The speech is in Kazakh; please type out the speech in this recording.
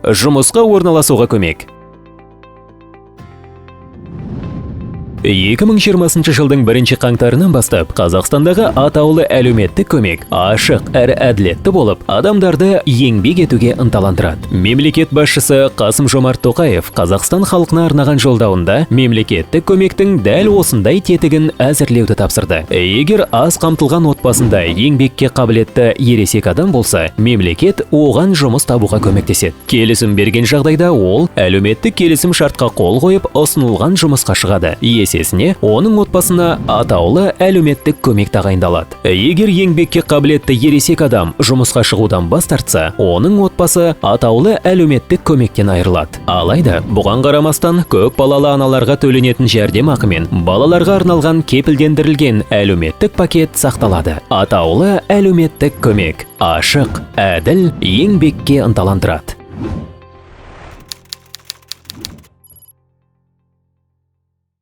Жұмысқа орналасуға көмек. 2020 жылдың бірінші қаңтарынан бастап Қазақстандағы атаулы әлеуметтік көмек ашық әрі әділетті болып, адамдарды еңбек етуге ынталандырады. Мемлекет басшысы Қасым-Жомарт Тоқаев Қазақстан халқына арнаған жолдауында мемлекеттік көмектің дәл осындай тетігін әзірлеуді тапсырды. Егер аз қамтылған отбасында еңбекке қабілетті ересек адам болса, мемлекет оған жұмыс табуға көмектеседі. Келісім берген жағдайда ол әлеуметтік келісім шартқа қол қойып, ұсынылған жұмысқа шығады. Есесіне оның отбасына атаулы әлеуметтік көмек тағайындалады. Егер еңбекке қабілетті ересек адам жұмысқа шығудан бас тартса, оның отбасы атаулы әлеуметтік көмектен айырылады. Алайда бұған қарамастан көп балалы аналарға төленетін жәрдемақы мен балаларға арналған кепілдендірілген әлеуметтік пакет сақталады. Атаулы әлеуметтік көмек ашық, әділ, еңбекке ынталандырады.